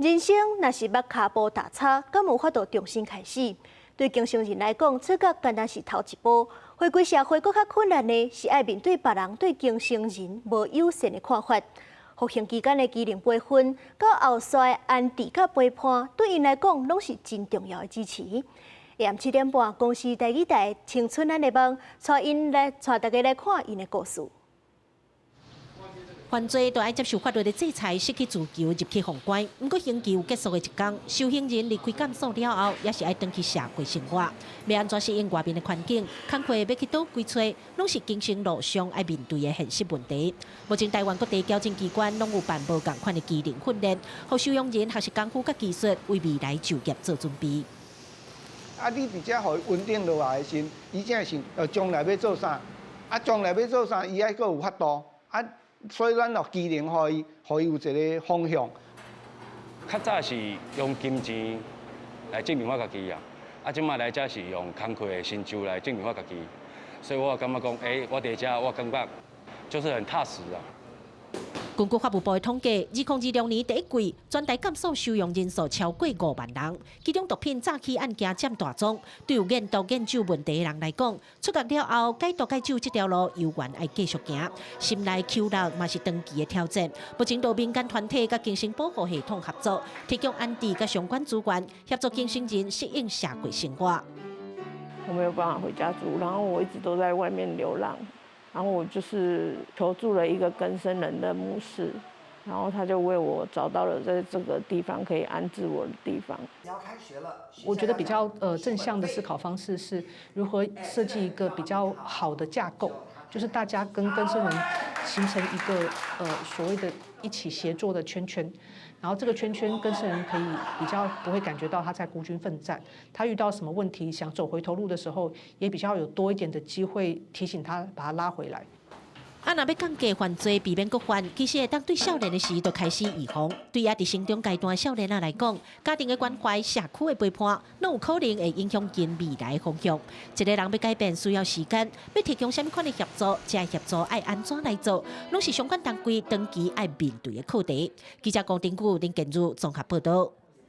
人生若是捌跤步踏差，敢有法度重新開始？對更生人來講，出獄敢若是頭一步，回歸社會閣較困難的是愛面對別人對更生人無友善的看法。服刑期間的技能培訓，到後續安置佮陪伴，對𪜶來講攏是真重要的支持。下暗7點半，公視台語台《青春咱的夢》，帶𪜶來帶大家來看𪜶的故事。犯罪都愛接受法律的制裁，失去自由，入去封關。毋過刑期有結束的一天，受刑人離開監所了後，也是愛轉去社會生活。欲按怎適應外面的環境，工課欲去佗位揣，攏是更生路上愛面對的現實問題。目前台灣各地矯正機關攏有辦無仝款的技能訓練，予收容人學習功夫佮技術，為未來就業做準備。啊，你佇遮予伊穩定落來的時，伊才會想將來欲做啥？啊，將來欲做啥，伊愛閣有法度啊。所以咱著技能予伊，予伊有一個方向。較早是用金錢來證明我家己啊，啊，這擺來遮是用工課的成就來證明我家己，所以我感覺講，欸，我佇遮我感覺就是很踏實啊。根據法務部的統計，2026年第一季，全台監所收容人數超過5萬人，其中毒品詐欺案件佔大宗。對有癮毒癮酒問題的人來講，出獄了後戒毒戒酒這條路猶原愛繼續行，心內羞辱嘛是長期的挑戰。目前，多民間團體佮更生保護系統合作，提供安置佮相關資源，協助更生人適應社會生活。我沒有辦法回家住，然後我一直都在外面流浪。然後我就是求助了一個更生人的牧師，然後他就為我找到了在這個地方可以安置我的地方。我覺得比較正向的思考方式是如何設計一個比較好的架構，就是大家跟更生人形成一個所謂的一起協作的圈圈，然後這個圈圈更生人可以比較不會感覺到他在孤軍奮戰，他遇到什麼問題想走回頭路的時候，也比較有多一點的機會提醒他，把他拉回來。啊，若欲降低犯罪，避免閣犯，其實會當對少年的時就開始預防。對猶佇成長階段的少年仔來講，家庭的關懷、社區的陪伴，攏有可能會影響𪜶未來的方向。一個人欲改變需要時間，欲提供啥物款的協助，這個協助愛按怎來做，攏是相關單位長期愛面對的課題。記者郭丁古林建儒綜合報道。